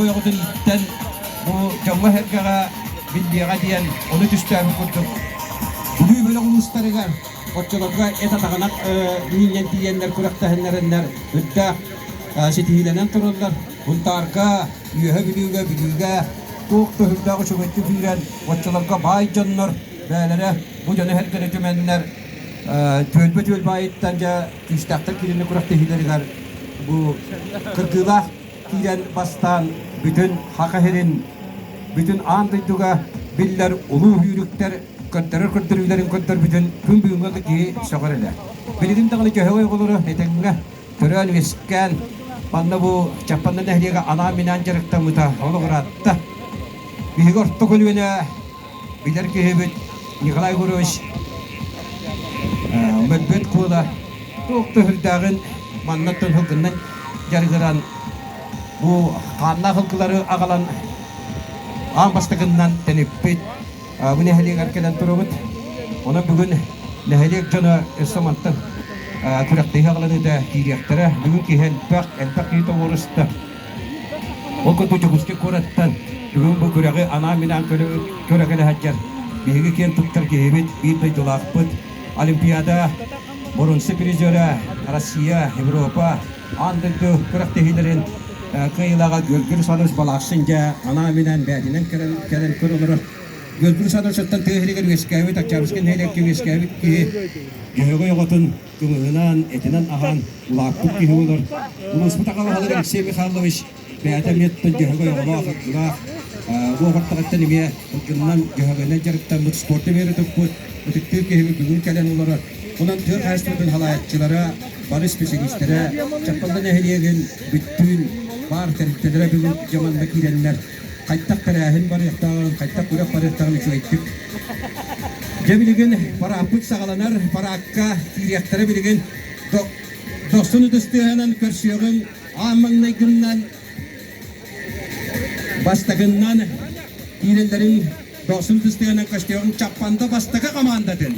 Дьөһөгөй оҕотун ииттэн бу дьоҥҥо-сэргэҕэ биллиэҕэ диэн ону түстээбит курдук Бүлүү бөлөх улуустарыгар оччолорго эт атаҕынан миинньэн тиийэннэр күрэхтэһиннэрэннэр үрдээх ситиһиилэнэн тураллар. Сунтаарга, Үөһэ Бүлүүгэ, Бүлүүгэ туох да үрдээх үчүгэйдик киирэн оччолорго баай дьоннор бэйэлэрэ бу дьону сэргэни түмэннэр түөлбэ-түөлбэ аайыттан дьэ күүстээхтэр кииринни күрэхтэһиилэригэр бу кыргыылаах киирэн бастаан бүтүн Саха сирин, бүтүн аан дойдуга биллэр улуу сүүрүктэр көрдөрөр көрдөрүүлэрин көрдөрбүтүн күн бүгүҥҥэ киһи сөҕөр элэ. Билигин даҕаны Дьөһөгөй оҕолоро этэҥҥэ төрөөн-үөскээн манна бу Чаппанда нэһилиэгэ анаан-минээн дьарыктаммыта олох ыраатта. Биһиги орто көлүөнэ билэр киһибит Николай Егорович Мөлбөт Куола туох да сүрдээҕин маннаттан сылгыннан дьарыгыран бу хааннаах сылгылары аҕалан аан бастакыннан тэниппит бу нэһилиэгэр кэлэн турабыт. Онон бүгүн нэһилиэк дьоно өссө мантан күрэхтэһии аҕаланыыта киириэхтэрэ. Бүгүн киһи элбэх, элбэх киһи тоҕуоруста. Ол курдук Дьокуускай куораттан бүгүн бу күрэҕи анаан-минээн көрө кэлэ сылдьар биһиги киэн туттар киһибит, биир дойдулаахпыт, Олимпиада боруонса призера, Россия, Европа, аан дойду күрэхтэһиилэрин кыайыылааҕа Георгий Русланович Балакшин дьэ анаан-минээн бэйэтинэн кэлэн, кэлэн көрө олорор. Георгий Руслановичтан тыа сиригэр үөскээбит, Октябрьскай нэһилиэккэ үөскээбит киһи Дьөһөгөй оҕотун кымыһынан, этинэн аһаан улааппыт киһи буолар. Улууспут аҕа баһылыга Алексей Михайлович бэйэтэ эмиэ Дьөһөгөй оҕолоох, ыраах бу оҕортоҕуттан эмиэ ылгыннан Дьөһөгөйүнэн дьарыктаммыт, спорты эмиэ туппут ытыктыыр киһибит бүгүн кэлэн олорор. Онон тыа хаһаайыстыбатын салайааччылара, бары исписэлиистэрэ Чаппанда нэһилиэгин бүттүүн баар тэрилтэлэрэ бүгүн дьэ манна киирэннэр хайдах тэрээһин барыахтааҕын, хайдах күрэх барыахтааҕын үчүгэйдик. Дьэ билигин парааппыт саҕаланар, параакка киириэхтэрэ билигин дохсун ытыс тыаһынан көрсүөҕүҥ, аан маҥнайгыннан бастакыннан киирэллэрин дохсун ытыс тыаһынан көрсүөҕүҥ Чаппанда бастакы командатын.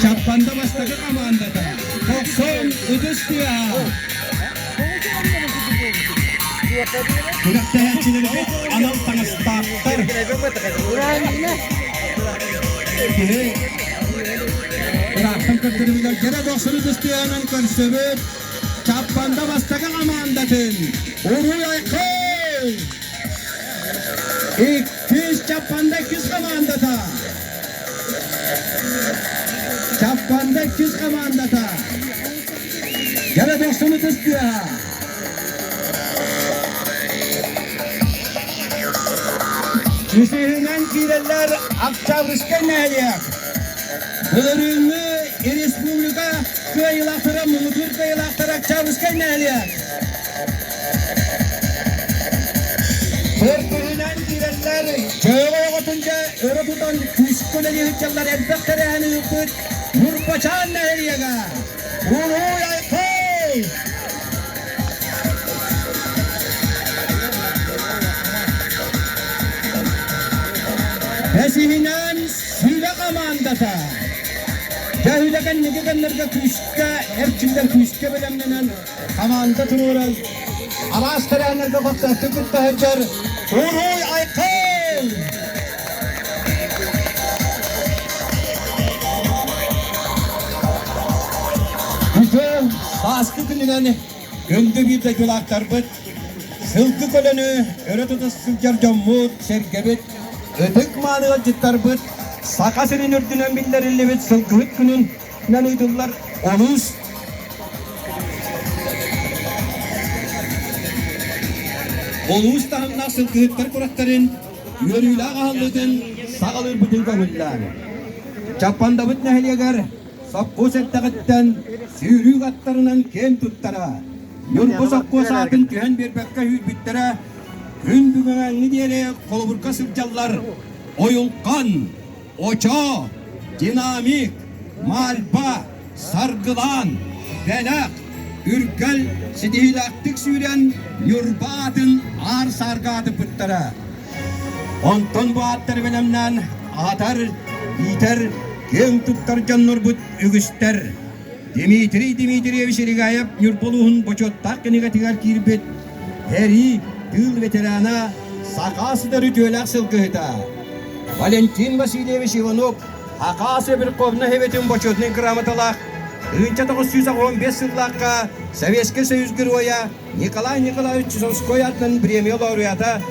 Чаппанда бастакы командата дохсун ытыс тыаһа. Күрэхтэһээччилэрбит анал таҥастаахтар. Киһи ыраахтан көрдөрүллэр дьэрэ дохсун ытыстыанан көрсөбүт. Чаппанда бастакы хамаандатын Уруй Айхал! Иккис Чаппанда иккис хамаандата. Чаппанда иккис хамаандата. Дьэрэ дохсун ытыс тыаһа. Үсүһүнэн киирэллэр Октябрьскай нэһилиэк. Былырыыҥҥы республика кыайыылаахтара муҥутуур кыайыылаахтара Октябрьскай нэһилиэк. Төрдүһүнэн киирэллэр Чөөҕө оҕотун дьэ өрө тутан күүскэ үлэлии сылдьаллар элбэх тэрээһини ыыппыт Ньурбачаан нэһилиэгэ. Уруй айхал! Бэсиһинэн Сүлэ хамаандата. Дьэ үлэ кэнники кэмнэргэ күүскэ, эрчиллэн күүскэ бэлэмнэнэн хамаанда туруоран араас тэрээһиннэргэ көхтөөхтүк кытта сылдьар Уруй Айхал! Үтүө сааскы күнүнэн күндү биир дойдулаахтарбыт, сылгы көлөнү өрө тута сылдьар дьоммут, сэргэбит, ытык мааны ыалдьыттарбыт Саха сирин үрдүнэн биллэриллибит сылгыһыт күнүнэн ыытыллар улуус улуус таһымнаах сылгыһыттар күрэхтэрин үөрүүлээх аһыллыытын саҕалыырбытын көҥүллээн Чаппандабыт нэһилиэгэр сопхуос эрдэҕиттэн сүүрүүк аттарынан киэн туттара, Ньурба сопхуос аатын түһэн биэрбэккэ сүүрбүттэрэ, күн бүгүҥҥэ диэри холобурга сылдьаллар Ойулхан, Очоо, Динамик, Мальба, Саргылаан, Бэлэх, Үргэл ситиһиилээхтик сүүрэн Ньурба аатын аар-саарга аатыппыттара. Онтон бу ааттары бэлэмнээн аһатар, иитэр, киэҥ туттар дьоннорбут үгүстэр. Дмитрий Дмитриевич Ригаев Ньурба улууһун бочуоттаах кинигэтигэр киирбит Эрии. тыыл ветерана, саха сытар үтүөлээх сылгыһыта Валентин Васильевич Иванов Хакасия Верховнай Советын бочуотунай грамоталаах 1985 сыллаахха Советский Союз Геройа Николай Николаевич Чусовской аатынан премия лауреата.